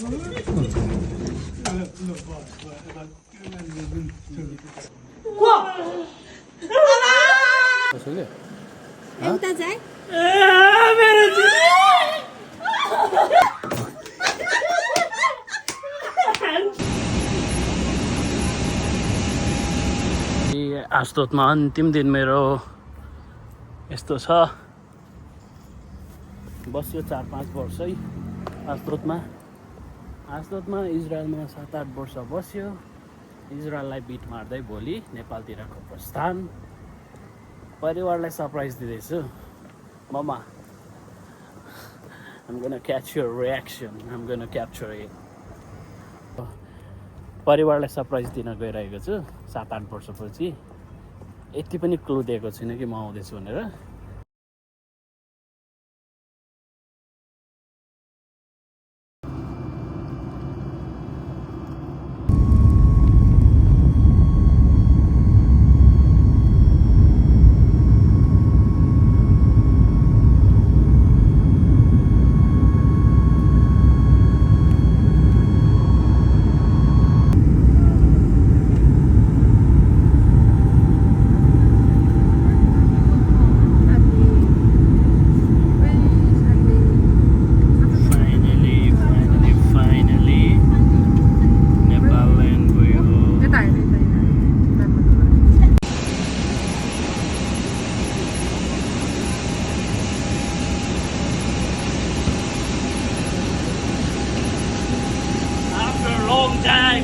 एउटा चाहिँ आस्तोतमा अन्तिम दिन मेरो यस्तो छ। बस्यो 4-5 वर्षै आस्तोतमा इजरायलमा 7-8 वर्ष बस्यो। इजरायललाई बिट मार्दै भोलि नेपालतिरको प्रस्थान। परिवारलाई सरप्राइज दिँदैछु। ममा, I'm gonna catch your reaction. I'm gonna capture it. परिवारलाई सरप्राइज दिन गइरहेको छु 7-8 वर्षपछि। यति पनि क्लु दिएको छुइनँ कि म आउँदैछु भनेर।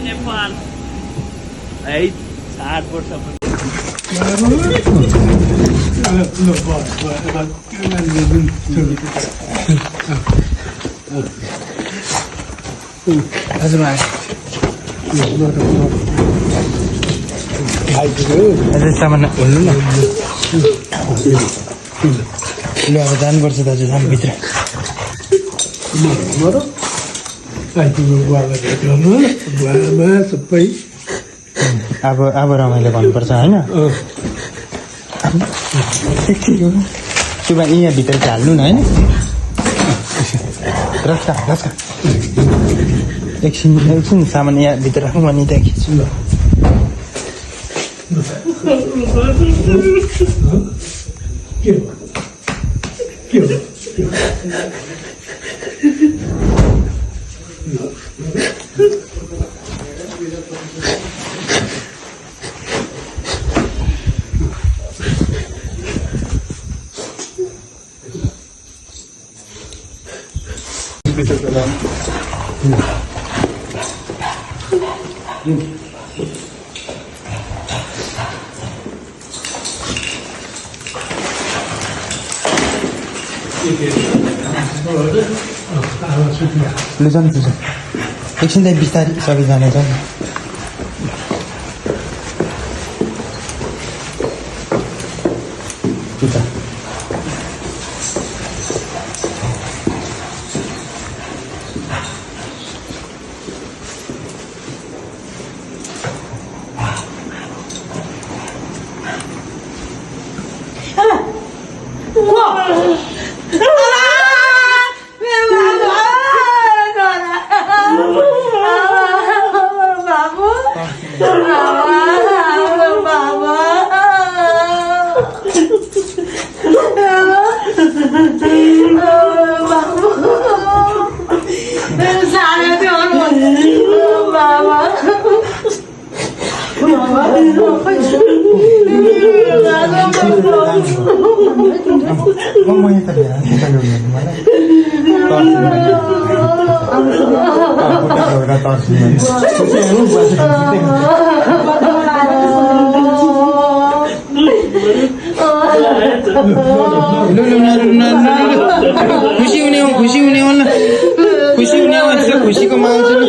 नेपाल 8 वर्ष सामान खोल्नु न। ल अब जानुपर्छ दाजु, भित्र सबै अब रमाइलो भन्नुपर्छ होइन। त्यो भाइ यहाँ भित्र हाल्नु न होइन। एकछिन सामान यहाँ भित्र राख्नु भने त्यहाँ खिच्छु। ल जानु एकछिन त बिस्तारै सबैजना जानु। खुसी हुने खुसीको माहौल छ।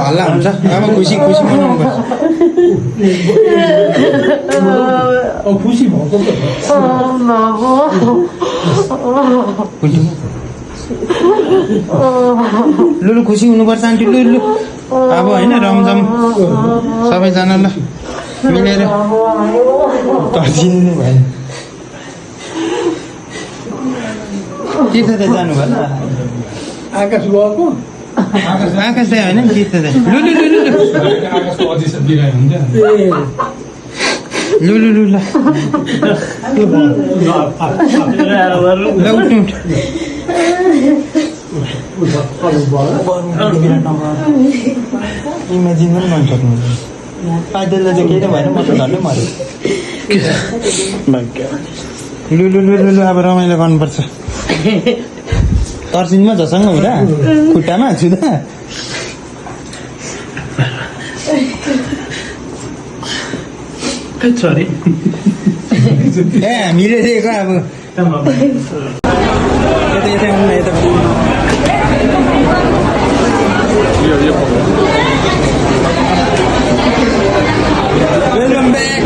हल्ला हुन्छ अब खुसी मनाउनु पर्छ। खुसी भएको लुलु खुसी हुनुपर्छ आन्टी। लुलु अब होइन रमझम सबैजना ल मिलेर तर्सिनु भएन। तीर्थ दाइ जानु भयो आकाश गएको आकाश दाइ होइन नि तीर्थ दाइ आकाशको अझै बिगाइ हुन्छ लु लु लु ल ल उठ्नु इमेजिन पनि गर्नु सक्नुहुन्छ पाइदलले चाहिँ केही नै भएन म त झन्डै मऱ्यो लु लु लु लु लु अब रमाइलो गर्नुपर्छ तर्सिनमा झसँग हुँदा खुट्टामा छुँदा सरी ए हामीले दिएको अब यता यता आउनु न यता welcome back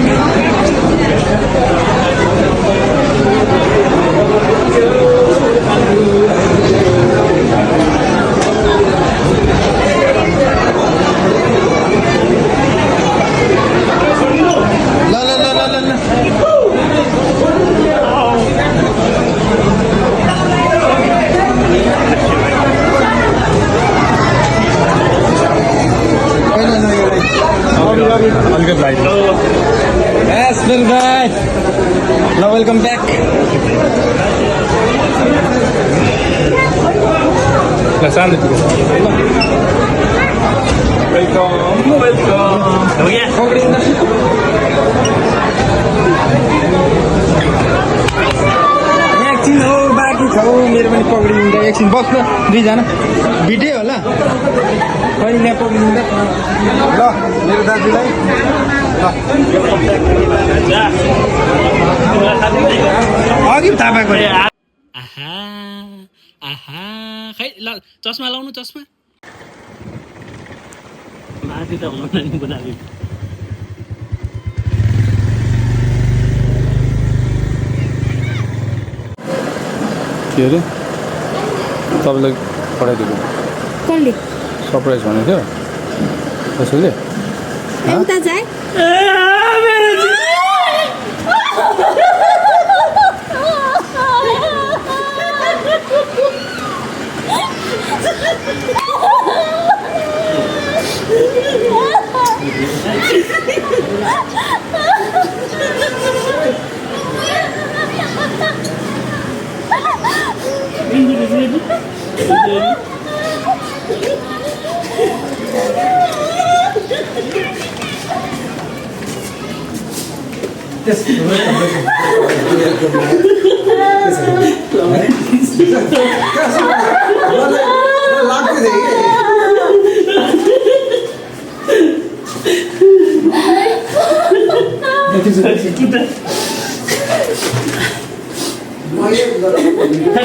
Yes, little guy. Now welcome back. welcome हो गया एकछिन हो बाँकी छ हौ मेरो पनि पक्रिँदा एकछिन बस्न दुईजना भिडियो होला कहिले यहाँ पक्रिँदा ल मेरो दाजुलाई अघि थाहा पाएको आहा आहा खै ल चस्मा लाउनु चस्मा माथि त हुँदैन नि बुढाले के अरे तपाईँलाई पठाइदिएको कसले सरप्राइज भनेको थियो कसैले उता जाए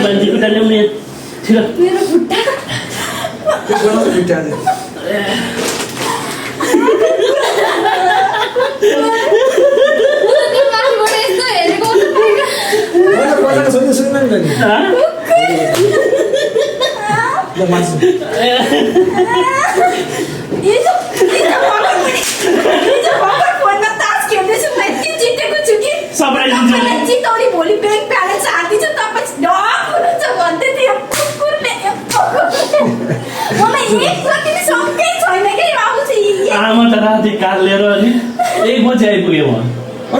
मान्छे खुट्टा ल्याउने मेरो खुट्टा चितौरी भोलि ब्याङ्क ब्यालेन्स हालिदिन्छु तपाईँ ढक हुनुहुन्छ भन्दै थियो कुकुरले मलाई एक कति सबै छैन कि आउँछु आमा त राति कार लिएर अनि 1 बजे आइपुगेँ म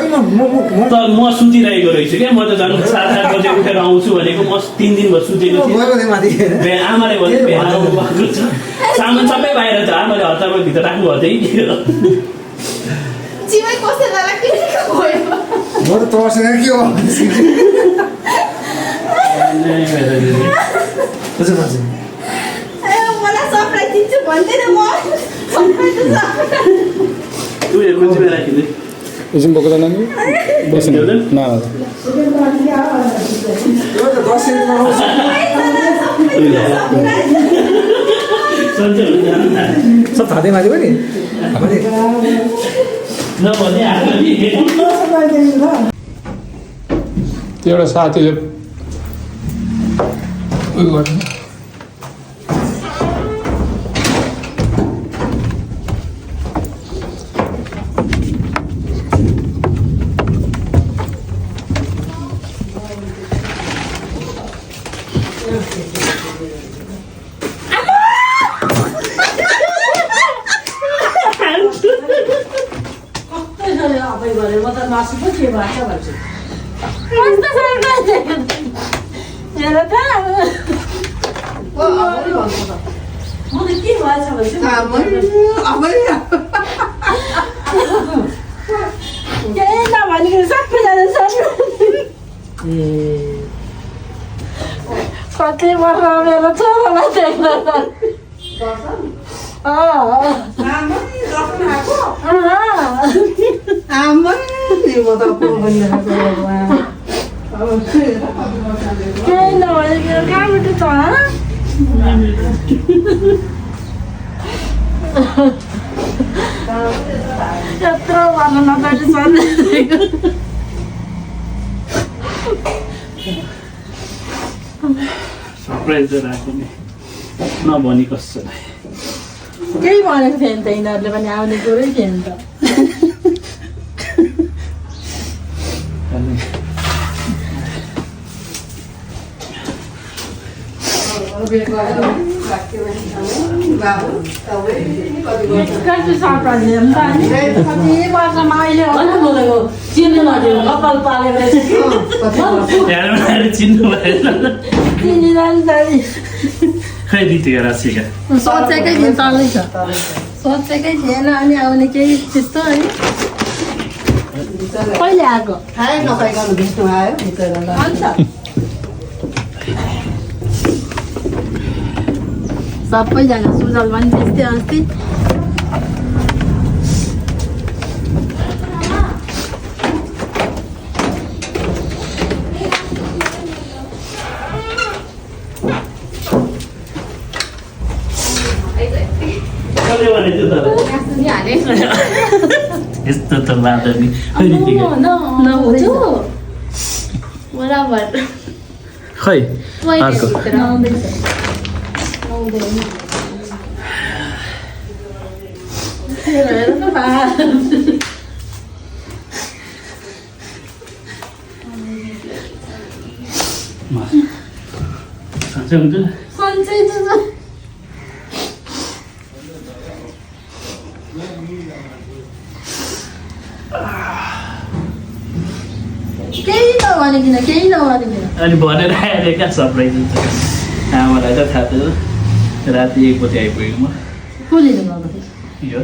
त म सुतिरहेको रहेछु क्या म त झन् 7-8 बजे उठेर आउँछु भनेको म 3 दिन भयो सुतेको थिएँ आमाले भने भेला भएको छ सामान सबै बाहिर छ आमाले हतारमा भित्र राख्नु भयो त्यही जीवन कस्तो जाला के भयो म त तर्सेर के हो मलाई सरप्राइज दिन्छु भन्दैन म उयोहरूको चाहिँ राखिदिए एकछिन बोको त नानी बस्नु न सब थाहा माथि पनि नभने त्यो एउटा साथीले उयो गर्नु कति वर्ष मेरो छोरालाई देख्न केही नभइकन कहाँबाट छ यत्रो भन्नु नपाएको सरप्राइज राख्यो नि नभनी कसैलाई केही भनेको थिएन त यिनीहरूले पनि आउने कुरै थिएन त कति सरप्राइज दियो नि त अनि कति वर्षमा अहिले होला बोलेको चिन्नु नदियो कपाल पालेर चिन्नु भएन चिनिरहनु त खै रितिका राशिका सोचेकै थिएन चल्दैछ सोचेकै थिएन अनि आउने केही त्यस्तो अनि कहिले आएको अन्त सबैजना सुजल पनि त्यस्तै अस्ति यस्तो त लाग्दैन नि खै रितिका बराबर खै अर्को सन्चै हुन्छ सन्चै छ केही नभनिकन अनि भनेर आएर कहाँ सरप्राइज हुन्छ आमालाई त थाहा थियो राति 1 बजी आइपुगेको म को लिनु भएको थियो यो